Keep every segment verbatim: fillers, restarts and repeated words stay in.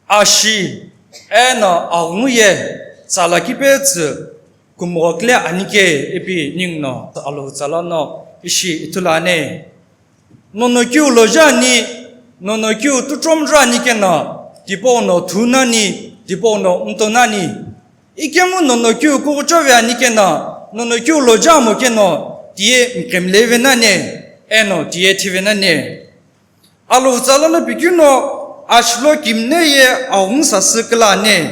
Ashi eno aghungu ye tsa lakhi petsü kumgho kile ani ke ipi ninguno Alhou tsa lono ishi ithulu ani. Nono keu loja ani, nono keu tuchomja ani keno, tipau no thu nani, tipau no mto nani. Ikemu nono keu kukuchove ani keno, nono keu loja amo keno, tiye mkemleve nani, eno tiye thive nani. Alhou tsa lono pikeu no, ashi lo kimne ye aghungu sasü kile ani,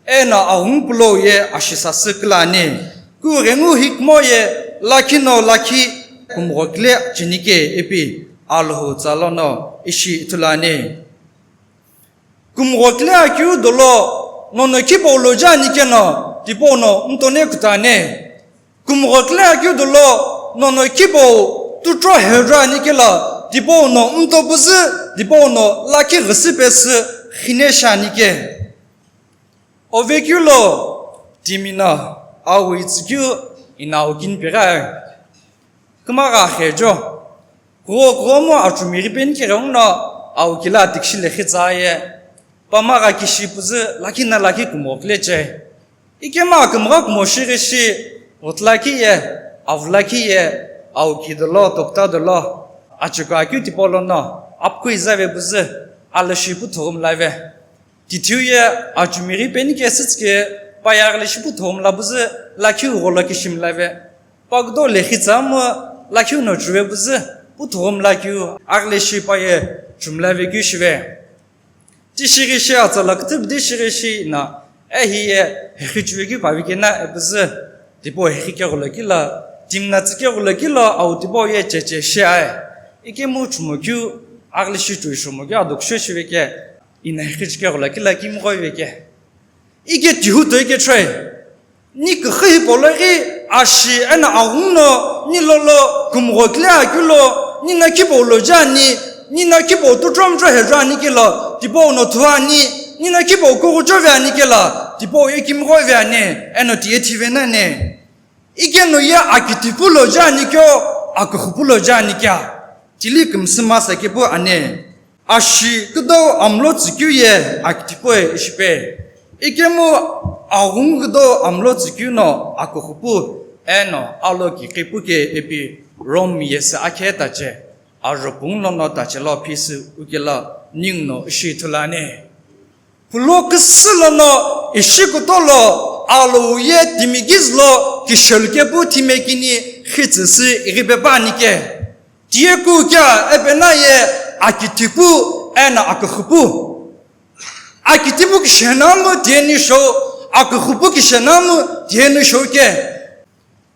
eno aghungu pulou ye ashi sasü kile ani. Kughengu hikmo ye lakhi no lakhi kumgho kile cheni ke ipi Alhou tsa lono ishi ithulu ani. Kumgho kile akeu dolo, nono khipau loja ani keno, tipau no mtone kutane. Kumgho kile akeu dolo, nono khipau tucho hejo ani kelo, tipau no mto püzü, tipau no lakhi ghüsü pesü khine shi ani ke. Ovekeu lo, timi no, awu itsükeu, ina awu kini pegha. Kümagha khejo. Kugho kughomu achumi ghi peni keghenguno, awu kile atikshi lekhi tsa ye. Pamagha kishi püzü, lakhi na lakhi kumgho kile che. Ikemu akümgha kumo shi ghi shi, ghutla ki ye, avula ki ye, awu ki dolo, tokta dolo. Achikeu akeu tipau lono, apkhu izave püzü, alü shi pu thughu mlave. Tithiu ye achumi ghi peni ke sütsü ke, pa ye aghile shi pu thughu mla püzü, lakhi gholo kishi mlave. Pa kudo lekhi tsa mu, lakhi no chuve püzü, pu thughu mla keu, aghile shi pa ye chu mlave keu shive. Tishi ghi shi atsa la küthü bidi shi ghi shi na, ehi ye, hekhi chuve keu pa vi kena e püzü, tipau hekhi keghulo kilo, timna tsü keghulo kilo, awu tipau ye cheche shi ae. Ikemu chumo keu, aghile shi chu ishomo keu, adokisho shive ke, ina hekhi chikeghulo kilo kimgho ive ke. Ike tihu toi ke choi. Ni küxü hipau lo ghi ashi eno aghungu no ni lolo kumgho kile akeu lo, ni no khipau loja ani, ni no khipau tuchomjo hejo ani kelo, tipau no thu ani, ni no khipau kukuchove ani kelo, tipau ye kimgho ive ani, eno tiye thive nani. Ikeno ye akitipu loja ani keu, aküxüpu loja ani kea. Tili kümsü masa kepu ani. Ashi küdau amlo tsükeu ye akitipu e ishipe. Ikemu aghungu küdau amlo tsükeu no aküxüpu eno alo kiqipu ke ipi Rome yesü akhe tache, ajo pung lono tache lo phisü ukelo ninguno ishi ithulu ani. Pulo küsü lono ishi kuto lo Alhou ye timi kizü lo kishelu kepu thime kini xitsüsü ighipe pa ani ke. Tiye ku kea epena ye akitipu eno aküxüpu. Akitipu kishena mu tiye ni shou, aküxüpu kishena mu tiye ni shou ke.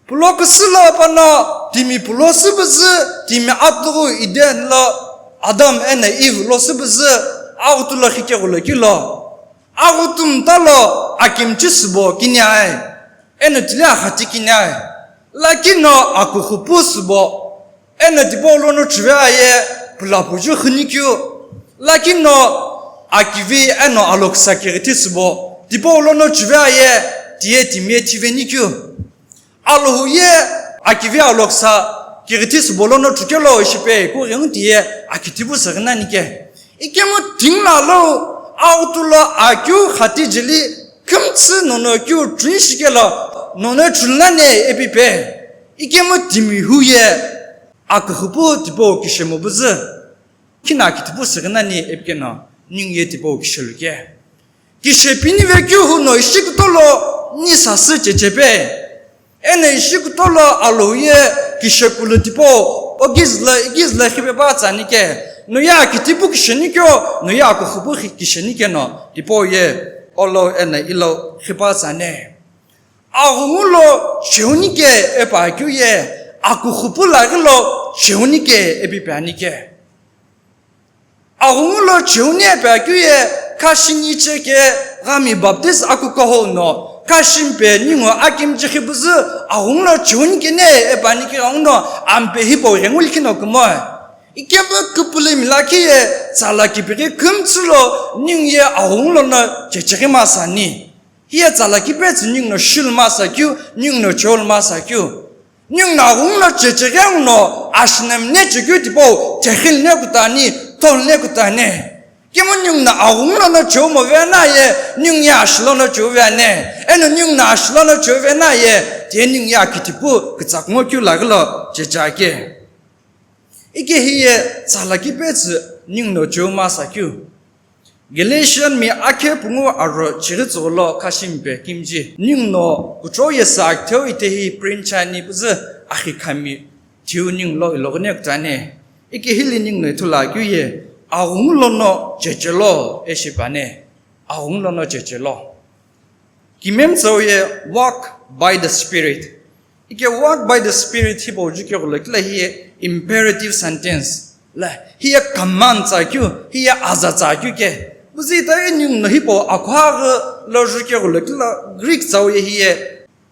Pulo küsü lo pano timi pulo süpüzü, timi atughu Eden lo Adam eno Eve lo süpüzü, aghutu lo khikeghulo kilo. Aghutu mta lo akimchi sübo kini ae, eno tili axati kini ae. Lakhi no aküxüpu sübo, eno tipau lono chuve aye, pulapuju xünikeu. Lakhi no akivi eno aloksa kighithi sübo, tipau lono chuve aye, tiye timi ye thive nikeu. Alhou ye akivi aloksa kighithi sübo lono chukelo ishipe kughengu tiye akitipu süghü nani ke. Ikemu tingla lo aghutu lo akeu khati jeli kümtsü nono keu chun shikelo nono chun nani ipi pe. Ikemu timi hu ye aküxüpu tipau kishemo püzü. Kina akitipu süghü nani ipi keno ningu ye tipau kishelu ke. Kishe pini vekeu hu no ishi kuto lo ni sasü chechepe. Eno ishi kuto lo Alhou ye kishe kulu tipau, o kizü lo, i kizü lo khipe pa tsani ke. No ye akitipu kisheni keu, no ye aküxüpu khi-, kisheni keno, tipau ye olo eno ilo khipa tsani. Aghungu lo cheuni ke ipi akeu ye, aküxüpu laghi lo cheuni ke ipi pe ani ke. Aghungu lo cheuni ipi akeu ye, kashini che ke, ghami Baptist akuko ho no, kashimpe ningu akimchi xipüzü, aghungu lo cheuni kene ipi ani ke ghenguno, ampe hipau ghenguli kino kumoe. Ikemu küpülümi lakhi ye, tsala kipighi kümtsü lo, ningu ye aghungu lono checheghi masani. Hiye tsala kipetsü ninguno shilu masa keu, ninguno cheulu masa keu. Ninguno aghungu lo checheghi nguno, ashina mine chekeu tipau, chekhil ne kutani, tol ne kutani. Ikemu ningu no aghungu lono cheu move na ye, ningu ye ashi lono cheu ve ane. Eno ningu no ashi lono cheu ve na ye, tiye ningu ye akitipu kütsakungo keu laghi lo cheche ake. Ike hiye tsala kipetsü ningu no cheu masa keu. Galatian mi akhe pungu aro chighi tsüghü lo khashimpe kimji. Ningu no kuchou ye sa akitheu itehi print chani püzü akhi khami thiu ningu lo iloghine kutane. Ike hili ningu no ithulu akeu ye, aghungu lono chechelo, ishi püane. Aghungu lono chechelo. Kimemtsau ye walk by the Spirit. Ike walk by the Spirit hipau jukeghulo kila hiye imperative sentence. La, hiye command tsa keu, hiye aza tsa keu ke. Buzi ta ye ningu no hipau akhaghi lo jukeghulo kila Greek tsau ye hiye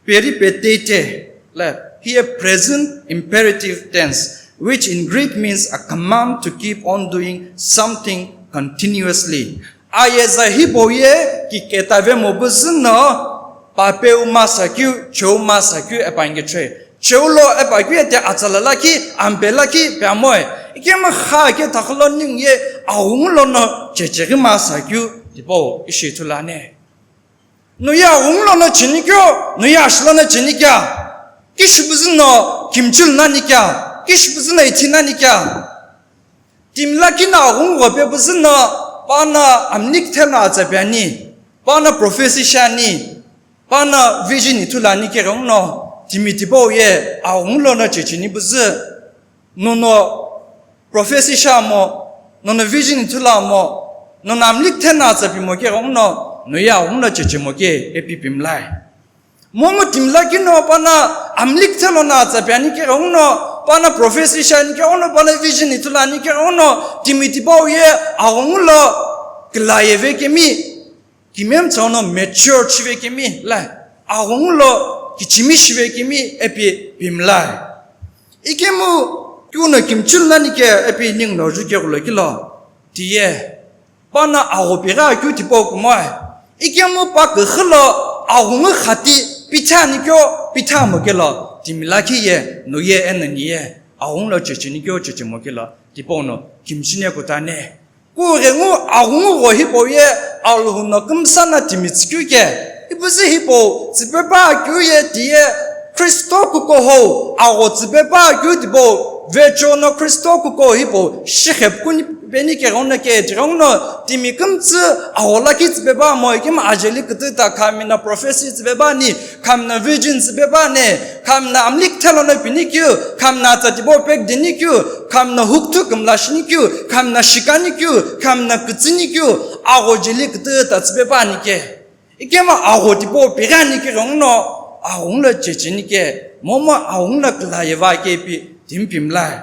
peripatete. La, hiye present imperative tense, which in Greek means a command to keep on doing something continuously. Ayeza hipau ye kiketave mo buzü no, papeu masa keu, cheu masa keu epa nge choi. Cheu lo epa keu ete atsala lakhi, ampe lakhi, pe amoe. Ikemu kha ke thakholo ningu ye aghungu lono checheghi masa keu, tipau ishi ithulu ane. No ye aghungu lono cheni keu, no ye ashi lono cheni keu. Kishi buzü no kimchil nani keu, kishi buzü no ithi nani keu. Timi lakhi no aghungu ghope püzü no, pano amlikithe no atsa piani, pano prophecy shiani, pano vision ithulu ani keghenguno, timi tipau ye aghungu lono checheni püzü, nono prophecy shiamo, nono vision ithulu amo, nono amlikithe no atsa pimo keghenguno, no ye aghungu lo chechemo ke ipi pimlai. Momu timi lakhi no pano amlikithe lono atsa piani keghenguno, pano prophecy shiani keghenguno, pano vision ithulu ani keghenguno, timi tipau ye aghungu lo kilaye vekemi, kimemtsau no mature shive kemi, la, aghungu lo kichimi shive kemi ipi pimlai. Ikemu keu no kimchil nani ke ipi ningu no jukeghulo kilo, tiye. Pano agho pighi akeu tipau kumoe. Ikemu pa küxü lo aghungu khati pitha ani keu, pitha mo kelo, timi lakhi ye, no ye eno ni ye, aghungu lo checheni keu, chechemo kelo, tipau no kimchine kutane. Kughengu aghungu gho hipau ye, Alhou no kümsa no timi tsükeu ke, ipüzü hipau, tsüpepa akeu ye tiye, Kristo kuko hou, agho tsüpepa akeu tipau, vecho no Kristo kuko hipau, shikhep kuni peni keghenguno ke, tighenguno, timi kümtsü, agho lakhi tsüpepa mo, ikemu ajeli kütüta, khami no prophecy tsüpepa ni, khami no vision tsüpepa ne, khami no amlikithe lono pini keu, khami no atsa tipau pek dini keu, khami no hukuthu kümla shini keu, khami no shikani keu, khami no kütsüni keu, agho jeli kütüta tsüpepa ni ke. Ikemu agho tipau pighi ani keghenguno, aghungu lo checheni ke, momu aghungu lo kilaye va ke ipi timi pimlai.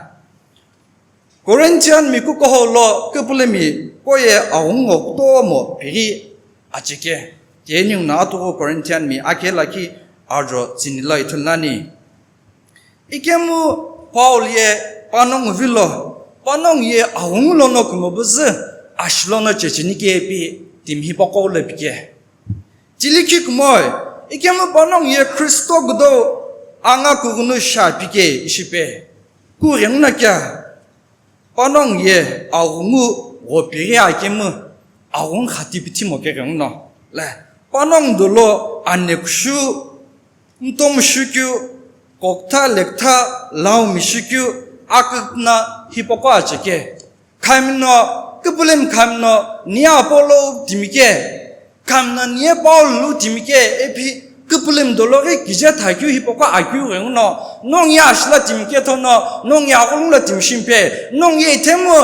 Corinthian mi kuko hou lo küpülümi ko ye aghungu ngo kutomo pighi acheke. Tiye ningu no atughu Corinthian mi akhe lakhi ajo tsini lo ithulu nani. Ikemu Paul ye panongu vilo, panongu ye aghungu lono kumo püzü, ashi lono checheni ke ipi timi hipaqo lo pike. Tilikhi kumoe, ikemu panongu ye Kristo kudo anga kughunu sha pike ishi pe. Kughenguno kea, panongu ye aghungu gho pighi akemu, aghungu khati pithi mo keghenguno. La, panongu dolo anekushu, ntomushu keu, koktha lektha, laumi shi keu, akükna hipaqo acheke. Khami no, küpülümi khami no, niye Apollo timi ke, khami no niye Paul lu timi ke, ipi küpülümi dolo ghi kije thakeu hipaqo akeu ghenguno, nongu ye ashi lo timi ke thono, nongu ye aghungu lo timi shimpe, nongu ye ithemu,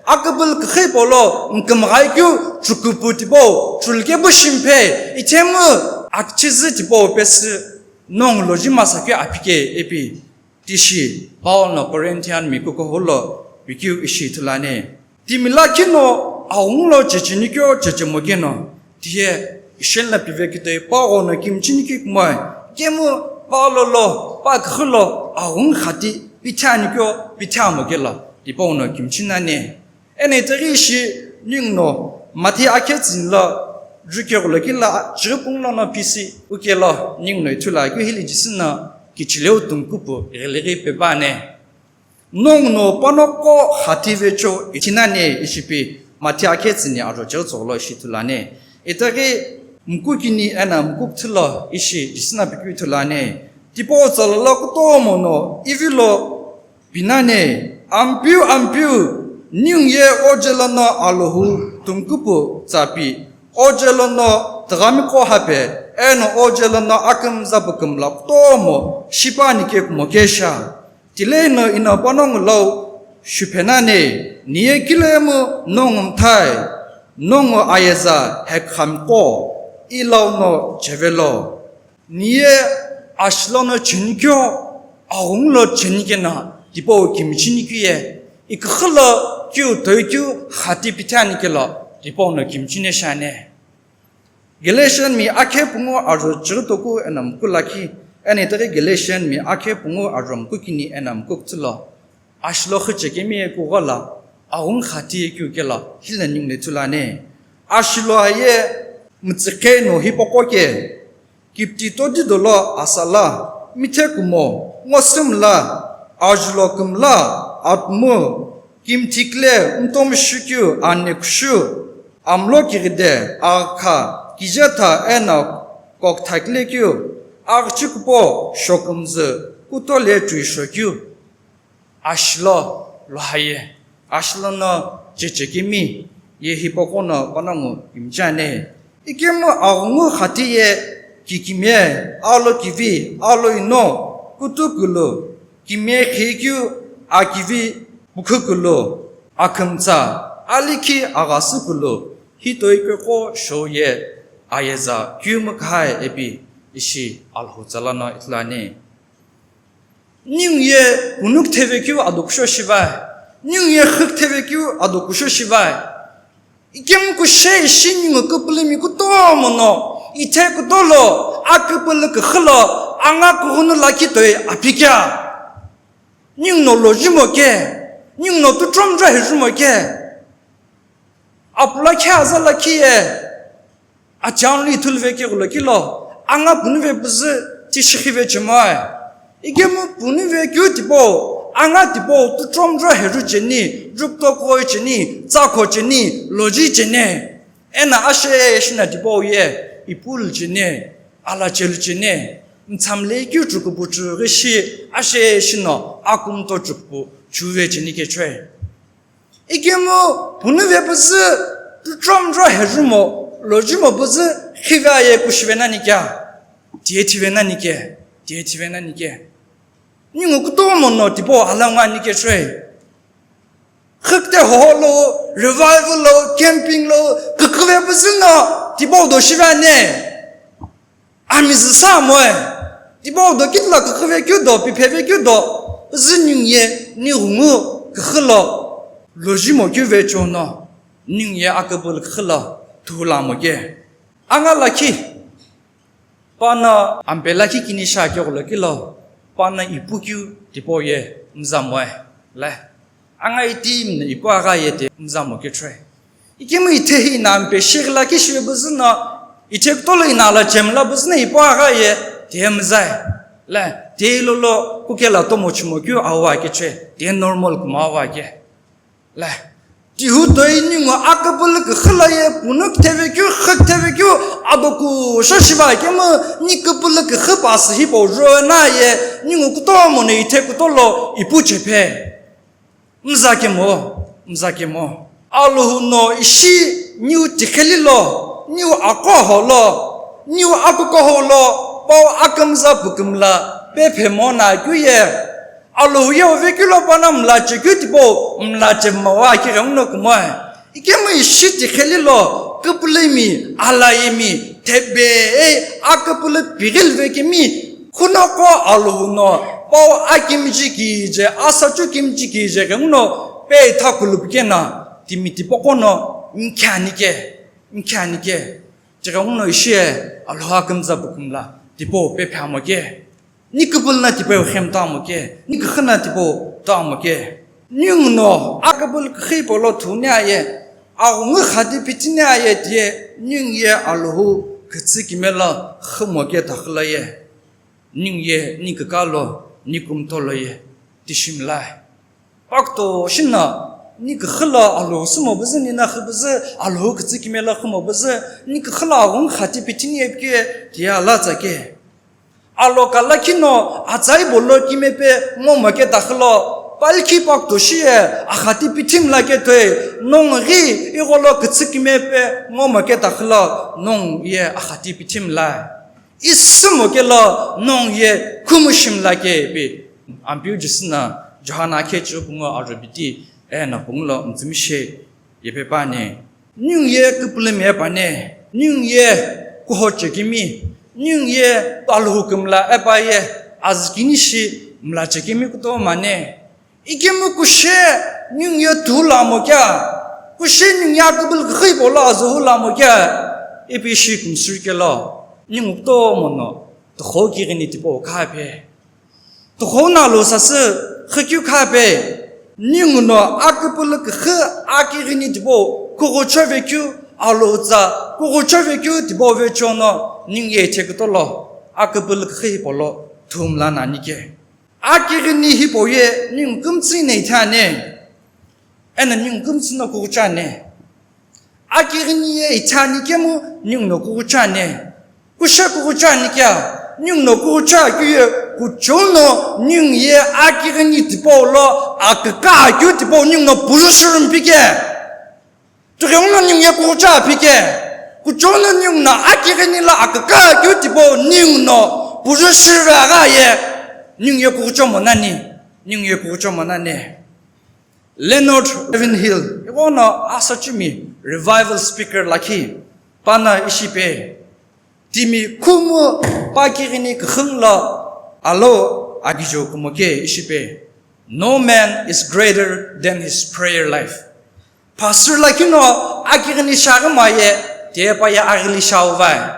aküpülü küxü hipau lo, nkümghai keu, chukupu tipau, chulkepu shimpe, ithemu, akchizü tipau pesü, nongu loji masa keu aphi ke ipi. Tishi, Paul no Corinthian mi kuko hou lo pikeu ishi ithulu ani. Timi lakhi no aghungu lo checheni keu chechemo keno, tiye isheni lo pive kitoi pa gho no kimchini keu kumoe, kemu pa lo lo, pa küxü lo aghungu khati pitha ani keu pitha mo kelo, tipau no kimchini ani. Eno itaghi ishi ningu no Matthew akhe tsini lo jukeghulo kila chighi pungu lono pisi ukelo ningu no ithulu akeu hili Jisü no kichileu tungkupu ghilighi pepa ani. Nongu no panongu gho khati vecho ithi nani ishi pi, Mathi akhe tsüni ajo cheu tsüghülo ishi ithulu ani. Itaghi muku kini eno muku küthü lo ishi Jisü no pikeu ithulu ani. Tipau tsalala kutomo no ivilo pinani, Ampeu, Ampeu, ningu ye oje lono Alhou tungkupu tsa pi, oje lono tüghami qo hape, eno oje lono akümza pükümla kutomo shipa ani ke kumo kesha. Tileno ino panongu lo shuphenani, niye kilemu nongu mthai, nongu ayeza hekhami qo, ilau no chevelo. Niye ashi lono chenikeu, aghungu lo chenikeno, tipau kimichini keu ye, iküxü lo keu toikeu khati pithani kelo, tipau no kimichine shani. Galatian mi akhe pungu ajo chighi toku eno muku lakhi, eno itaghi Galatian mi akhe pungu ajo muku kini eno muku küthü lo, ashi lo xü chekemi ye kughola, aghungu khati ye keu kelo, hile ningu le ithulu ani. Ashi lo aye mütsikhe no hipaqo ke, kipti todi dolo asala, mithe kumo, ngo sümla, ajulo kümla, atmu, kimthikle, mtomu shukeu, ane kushu, amlo kighide, agha, kijetha, eno kokthakle keu, agchi kupo, shokümzü, kuto le chui shokeu. Ashi lo lo haye, ashi lono chechekemi ye hipaqo no panongu kimichani. Ikemu aghungu khati ye kikimiye, alo kivi, alo ino, kutu kulu, kimiye khikeu, akivi, pukhu kulu, akhümtsa, alikhi, aghasü kulu, hitoikeu qo shou ye, ayeza, keu mükhae ipi, ishi Alhou tsa lono ithulu ani. Ningu ye punu küthevekeu ado kusho shivai, ningu ye xü küthevekeu ado kusho shivai. Ikemu kushe ishi ningu küpülümi kutomo no, ithe kutolo, aküpülü küxü lo, anga kughunu lakhi toi apikea. Ningu no lojimo ke, ningu no tuchomjo hejimo ke. Apula khe aza lakhi ye, achianlu ithulu vekeu lo kilo, anga punu ve püzü tishikhi ve chemoe. Ikemu punu vekeu tipau, anga tipau tuchomjo heru cheni, jukto koi cheni, tsakho cheni, loji cheni. Eno ashe shino tipau ye, ipulu cheni, ala chelu cheni, mtsamle keu chukupu chughi shi, ashe shino akumto chukupu chuve cheni kechoi. Ikemu punu ve püzü, tuchomjo hejumo, lojimo püzü, khive aye kushive nani kea, tiye thive nani ke, tiye thive nani ke. Ningu kutomo no tipau alangu ani kechoi. Xükte hoho lo, revival lo, camping lo, küküve püzü no, tipau do shive ani. Amizü sa moe, tipau do kitila küküve keu do, piphe ve keu do, zü ningu ye, ni ghungu küxü lo, lojimo keu ve chono, ningu ye aküpülü küxü lo, thula mo ke. Anga lakhi, pano ampe lakhi kini sha keghulo kilo, pano ipu keu tipau ye, mza moe, le. Anga iti mna ipu agha ye te mzamo kechoi. Ikemu ithe hi ina mpe shighi lakhi shive püzü no, ithe kutolo ina ala chemla püzü no ipu agha ye te mzai. Le, te ilolo kukela tomo chimo keu awa kechoi, te normal kuma awa ke. Le, tihu toi ningu aküpülü küxü lo ye punu küthevekeu, xü küthevekeu, ado kusho shiva kemu, ni küpülü küxü pasü hipau jo na ye, ningu kutomo no ithe kutolo ipu chephe. Mzakemo, mzakemo. Alhou no ishi niu tikheli lo, niu aqo ho lo, niu akuko ho lo, pau akümza pükümla, pephemo na keu ye. Alhou ye uvekeu lo pano mla chekeu tipau, mla chemma wa kighengu no kumoe. Ikemu ishi tikheli lo, küpülümi, alayemi, thebe, aküpülü pighili vekemi, khunoqo Alhou no, pau akimiji kije, asachu kimiji kije ghenguno, pe itha kulupu kena, timi tipaqo no, nkhani ke, nkhani ke, tighenguno ishi ye, Alhou akümza pükümla, tipau pe phamo ke. Ni küpülü na tipau xemtamo ke, ni küxü na tipau tamo ke. Ningu no aküpülü küxü hipau lo thuni aye, aghungu khati pitini aye tiye, ningu ye Alhou kütsü kime lo xümo ke thaxü lo ye. Ningu ye ni küka lo, ni kumtho lo ye, tishimlai. Paküto shino, Ni küxü lo Alhou sümo püzü, ni naxü püzü, Alhou kütsü kime lo xümo püzü, ni küxü lo aghungu xati pithini ye pike, tiye ala tsa ke. Aloka lakhi no atsai bolo kime pe ngo make taxü lo, palkhi pakto shi ye axati pithimi la ke toi, nongu ghi igho lo kütsü kime pe ngo make taxü lo, nongu ye axati pithimi la. Isü mo ke lo nongu ye khumu shimi la ke ipi. Ampeu Jisü no Johana akhe chü pungu arubiti eno pungu lo mütsümishei yepe pa ani. Ningu ye küpülümi epa ani, ningu ye kuhochekemi, ningu ye Alhou kümla epa ye, azükini shi mlachekemi kutomo ani. Ikemu kushe ningu ye tu lamo kea, kushe ningu ye aküpülü küxü hipau lo azühu lamo kea, ipi ishi kümsü kelo, ningu kutomo no tüxo kighini tipau kha pe. Tüxo no Alhou sasü xükeu kha pe, ningu no aküpülü küxü akighini tipau kughucho vekeu, Alhou tsa kughucho vekeu tipau vecho no ningu ye ithekutolo, aküpülü küxü hipau lo thumla nani ke. Akighini hipau ye ningu kümtsü no ithi ani, eno ningu kümtsü no kughucho ani. Akighini ye ithi ani kemu ningu no kughucho ani. Kushe kughucho ani kea, ningu no kughucho akeu ye, kuchou no ningu ye akighini tipau lo aküka akeu tipau ningu no puzü shurumpi ke. Tighenguno ningu ye kughucho aphike, kuchou no ningu no akighini lo aküka akeu tipau ningu no puzü shirüve agha ye, ningu ye kughucho mo nani, ningu ye kughucho mo nani. Leonard Ravenhill, ighono asachimi revival speaker lakhi, pano ishi pe. Timi khumu pa kighini küxü lo alo akijo kumo ke ishi pe. No man is greater than his prayer life. Pastor lakhi no akighini shiaghi mo ye, tiye pa ye aghili shiawu vai.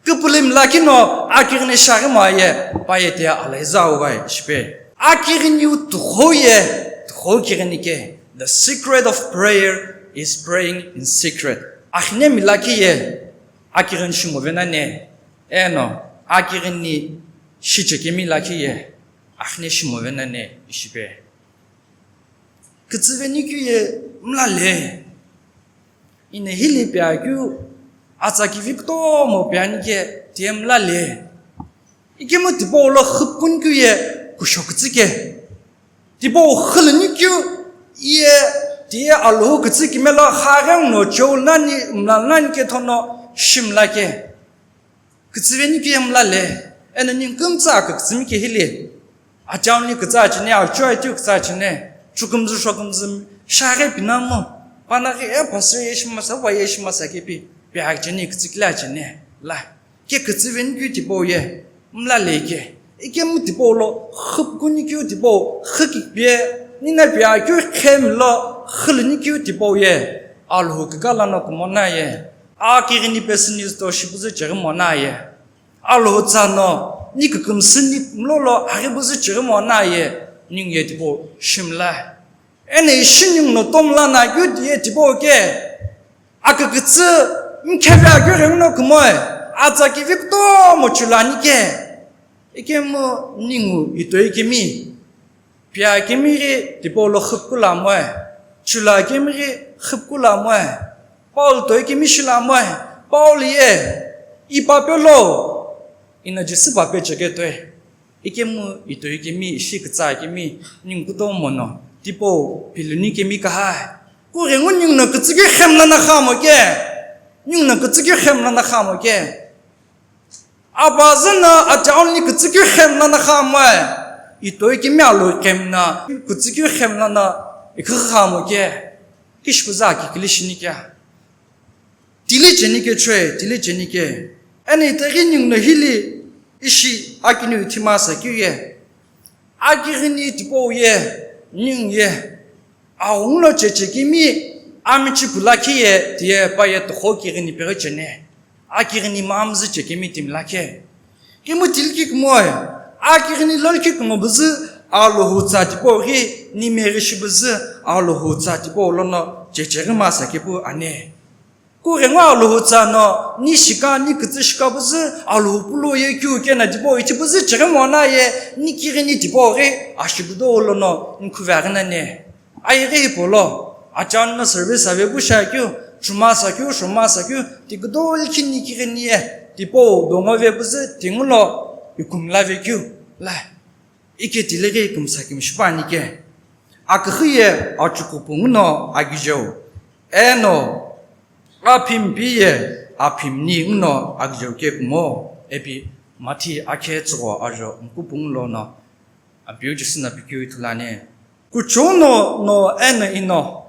Küpülümi lakhi no akighini shiaghi mo ye, pa ye tiye alhezü awu vai ishi pe. Akighini u tüxo ye, tüxo kighini ke. The secret of prayer is praying in secret. Akhinemi lakhi ye, akighini shimove nani, eno akighini shichekemi lakhi ye, akhine shimove nani ishi pe. Kütsüve nikeu ye mlale. Ino hili pe akeu atsa kivi kutomo pe ani ke tiye mlale. Ikemu tipau lo xüpkünikeu ye kusho kütsü ke. Tipau xülünikeu ye tiye Alhou kütsü kime lo xaghengu no cheu nani mla nani ke thono shimla ke. Kütsüve nikeu ye mlale, eno ningu kümtsü akükütsümi ke hili. Achauni kütsü achine, achu atiu kütsü achine, chukümzü shokümzü shaghi pinamu, panaghi e pastor ye shimasa, wa ye shimasa kepi, pe achine kütsü kile achine, la. Ke kütsüve nikeu tipau ye mlale ke. Ikemu tipau lo xüpkünikeu tipau, xükikpie, nina pe akeu khemi lo xülünikeu tipau ye, Alhou kükala no kumo na ye. Akighini pesü ni züto shi püzü cheghi mo na ye. Alhou tsa no ni kükümsü ni mlolo aghi püzü cheghi mo na ye, ningu ye tipau shimla. Eno ishi ningu no tomla no akeu tiye tipau ke. Akükütsü mkheve akeu ghenguno kumoe, atsa kivi kutomo chulani ke. Ikemu ningu itoi kemi. Pia kemi ghi tipau lo xüpküla moe, chula kemi ghi xüpküla moe, Paul toi kemi shila moe, Paul ye, ipape lo, ino Jisü pape cheke toe. Ikemu itoi kemi, ishi kütsa kemi, ningu kutomo no, tipau piluni kemi kahai. Kughengu ningu no kütsükeu khemla no khamo ke, ningu no kütsükeu khemla no khamo ke. Apazü no achauni kütsükeu khemla no khamoe, itoi kemi alo khemla, kütsükeu khemla no ikhü khamo ke, kishpüzü aki kili shini kea. Tili cheni ke choi, tili cheni ke. Eno itaghi ningu no hili ishi akiniu ithima sa keu ye. Akighini tipau ye, ningu ye, aghungu lo chechekemi, amichipu lakhi ye, tiye pa ye tüxo kighini peghi chene, akighini mamzü chekemi timi lakhi. Kemu tiliki kumoe, akighini lolkhi kumo püzü, Alhou tsa tipau ghi, ni meghi shi püzü, Alhou tsa tipau lono checheghi masa kepu ane. Kughengu Alhou tsa no, ni shika, ni kütsü shika püzü, Alhou pulo ye keu kena tipau ithi püzü cheghi mo na ye, ni kighini tipau ghi, ashikudo lono, ni khuveghi nani. Ayeghi hipau lo, Achanu no service ave pu shiakeu, shuma sakeu, shuma sakeu, ti kudo likhi nikighini ye, tipau dongo ve püzü tingulo ikumla vekeu, la. Ike tilighi kümsa kümshipa ani ke. Aküxü ye achukupu nguno agijeu. Eno aphimpi ye aphimni nguno agijeu ke kumo. Epi Mathi akhe tsügho ajo mkupu ngulo no apiu Jisü no pikeu ithulu ani. Kuchou no, no eno ino.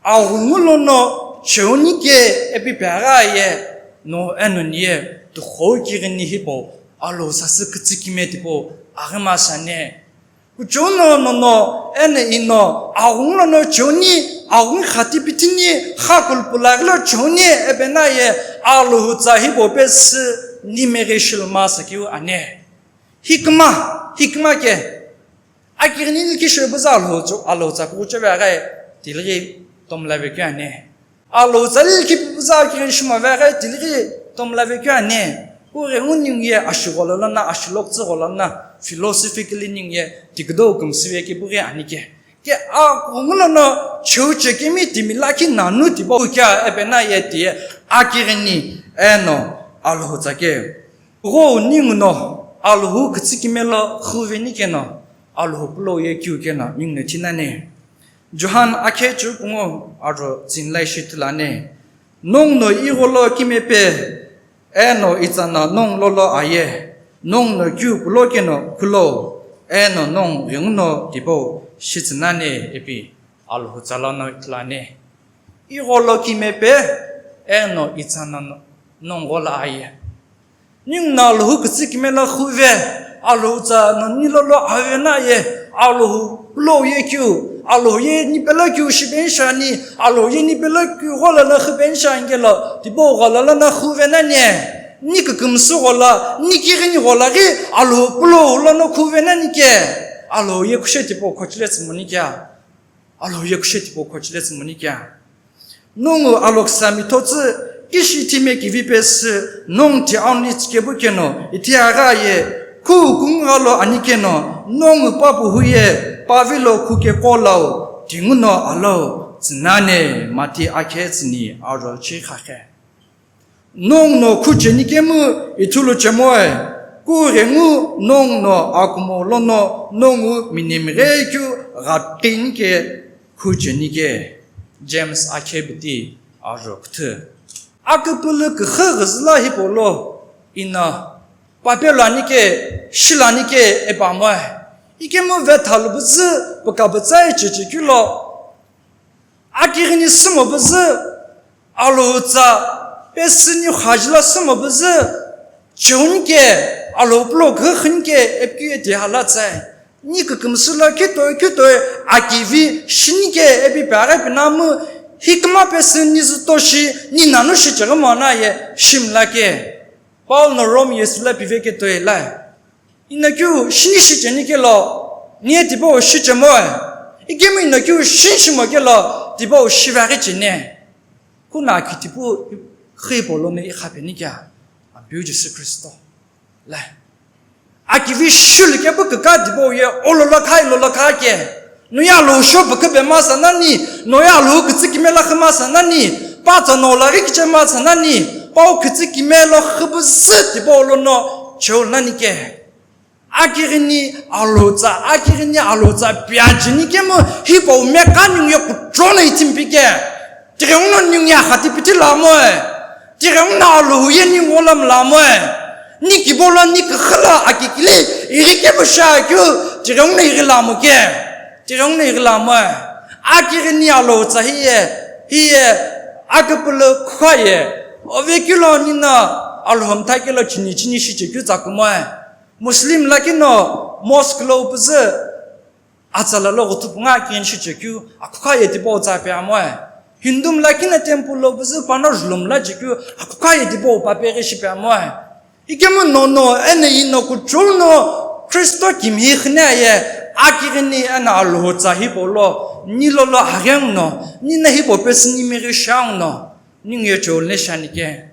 Aghungu lono cheuni ke epi pegha ye no eno niye tukhou kighini hipau Alhou sasü kütsükime tipau aghima sane. Kuchou no nono eno ino aghungu lono cheuni, aghungu khati pitini, kha kulpulaghi lo cheuni epena ye Alhou tsa hipau pesü nimeghi shilma sakeu ane. Hikma, hikma ke. Akighini likhi shepüzü Alhou tsa, Alhou tsa kukucheve aghi tilighi tomla vekeu ani. Alhou tsa likhi püzü akighini shima ve aghi tilighi tomla vekeu ani. Kughengu ningu ye ashighola lana, ashiloktsü ghola lana, philosophically ningu ye tiküdo kümsü vekeu pughi ani ke. Ke aghungu lono cheu chekemi timi lakhi nanu tipau kea epena ye tiye akighini eno Alhou tsa ke. Gho ninguno Alhou kütsükime lo xüveni keno, Alhou pulou ye kiu keno ninguno thinani. Johan akhe cheu pungu aro tsinlai shi thulani. Nonguno igho lo kimepe, eno itsano nongu lolo aye, nonguno kiu pulo keno khulo, eno nongu ghenguno tipau shitsünani ipi Alhou tsa lono ithulani. Igho lo kimepe, eno itsano nongu gho lo aye. Ninguno Alhou kütsükime lo xüve, Alhou tsa no ni lolo ave na ye, Alhou pulou ye kiu, Alhou ye ni pelo kiu shipeni shani, Alhou ye ni pelo kiu ghola lo xüpeni shani kelo, tipau ghola lono xüve nani, ni kükümsü ghola, ni kighini ghola ghi Alhou pulou lono xüve nani ke, Alhou ye kushe tipau khochile tsümoni kea. Alhou ye kushe tipau khochile tsümoni kea. Nongu alhoksa mithotsü kishi thime kivi pesü nongu ti auni tsikepu keno ithi agha ye khu kungugha lo ani keno nongu papu hu ye pavilo khu ke qolau tinguno alou tsünane Mathi akhe tsüni aro chi khakhe. Nonguno khu cheni kemu ithulu chemoe, kughengu nonguno akumo lono nongu minimghe keu ghaqini ke khu cheni ke. James akhe piti aro küthü. Aküpülü küxü ghüzüla hipau lo ina papelo ani ke, shilo ani ke epamoe. Ikemu vethalu püzü pükapütsa ichichikilo. Akighini sümo püzü, Alhou tsa pesü ni khajila sümo püzü, cheuni ke, Alhou pulo küxü ni ke, epikeu ye tihala tsa. Ni kükümsü lo khitoi khitoi akivi shini ke, epi peghi pinamu, hikma pesü ni züto shi, ni nanu shi cheghi mona ye, shimla ke. Paul no Rome yesü la pive ke toi la. Ino keu shini shicheni kelo, nie tipau shichemoe. Ikemu ino keu shini shimo kelo, tipau shive aghi cheni. Kuna ki tipau xü hipau lono ikhapeni kea, Apiu Jisü Kristo. La. Akivi shulu kepu küka tipau ye, ololo kha, ilolo kha ke. Noye Alhou sho püküpe masa nani, noye Alhou kütsükime lo xü masa nani, pa tsa no laghi kiche masa nani, pau kütsükime lo xü püzü tipau lono cheu nani ke. Akighini Alhou tsa, akighini Alhou tsa piacheni kemu hipau mekha ningu ye kuchou no ithimpi ke. Tighenguno ningu ye axati pithi lamoe. Tighenguno Alhou ye ningu ghola mlamoe. Ni kibo lo ni küxü lo akikili ighi kepu shiakeu, tighenguno ighi lamo ke. Tighenguno ighi lamoe. Akighini Alhou tsa hiye, hiye aküpülü khukha ye. Ovekilo nino Alhou mtha kelo chini chini shichekeu tsa kumoe. Muslim lakhi no mosque lo püzü atsala lo ghuthu pungu akighini shichekeu akhukha ye tipau tsa peamoe. Hindu mlakhi no temple lo püzü pano jhulum la chekeu akhukha ye tipau pa peghi shipeamoe. Ikemu nono eno ino kuchou no Kristo kimihi xüne aye akighini eno Alhou tsa hipau lo ni lolo aghenguno, ni na hipau pesü ni mighi shianguno, ningu ye cheu leni shiani ke.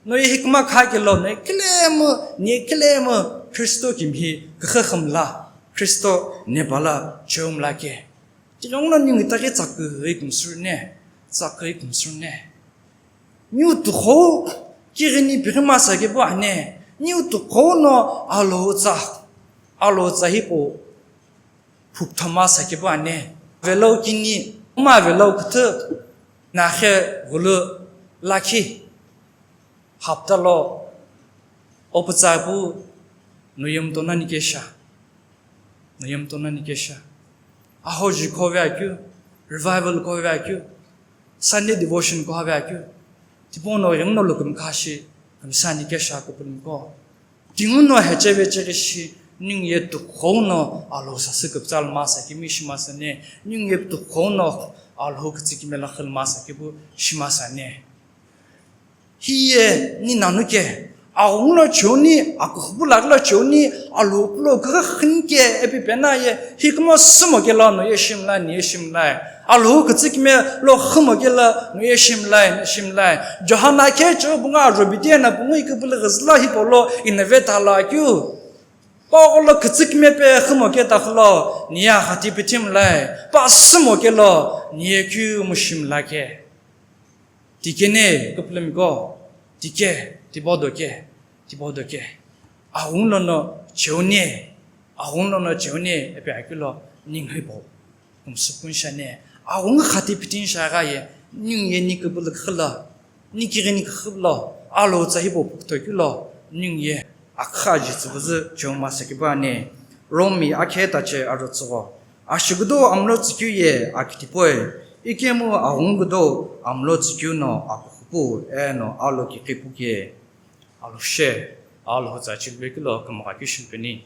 Noye hikma kha kelo, noye khilemu, nie khilemu, Kristo kimihi küxü xü mla, Kristo nepala cheu mla ke. Tighenguno ningu itaghi tsaküi kümsürüne, tsaküi kümsürüne. Niu tukhou kighini pighi masa kepu ane, niu tukhou no Alhou tsa, Alhou tsa hipau phukutho masa kepu ane. Velau kini, uma velau küthü, nakhe ghulu lakhi, hapta lo opütsa pu, nuyem tonani kesha, nuyem tonani kesha. Ahoji khovea keu, revival khovea keu, Sunday devotion khovea keu, tipau no yenguno lukumi khashi, kümsani kesha kupulumiko. Tinguno hecheve cheghi shi, ningu ye tukhou no Alhou sasü küpütsa lo masa kimi shimasa ne, ningu ye tukhou no Alhou kütsü kime lakhi lo masa kepu shimasa ne. Hiye ni nanu ke, aghungu lo cheuni, aküxüpu lakhi lo cheuni, Alhou pulo kükha khini ke ipi pena ye, hi kumo sümo kelo no ye shimlai, ni ye shimlai. Alhou kütsü kime lo khümo kelo no ye shimlai, ni shimlai. Johana khe cheu pungu ajo bidi eno pungu iküpülü ghüzü lo hipau lo inave thala keu. Pa gholo kütsü kime pe khümo ke takhülo, ni ye akhati pithimlai, pa sümo kelo, ni ye keu mu shimla ke. Tike ne, kupulumiko, tike, tipau do ke, tipau do ke. Aghungu lono cheuni, aghungu lono cheuni, ipi akeu lo, ningu hipau kümsü kunsha ne, aghungu khati phiti shagha ye, ningu ye ni küpülü küxü lo, ni kighini küxü lo, Alhou tsa hipau phukutho keu lo, ningu ye akha ji tsüvüzü cheu masa kepu ane. Romi akhe tache ajo tsügho. Ashigüdou amlo tsükeu ye akitipoi, ikemu aghungu küdou amlo tsükeu no aküxüpu eno alo kiqipu ke. Alhou she, Alhou tsa chilpe keu lo kümgha keu shilpeni.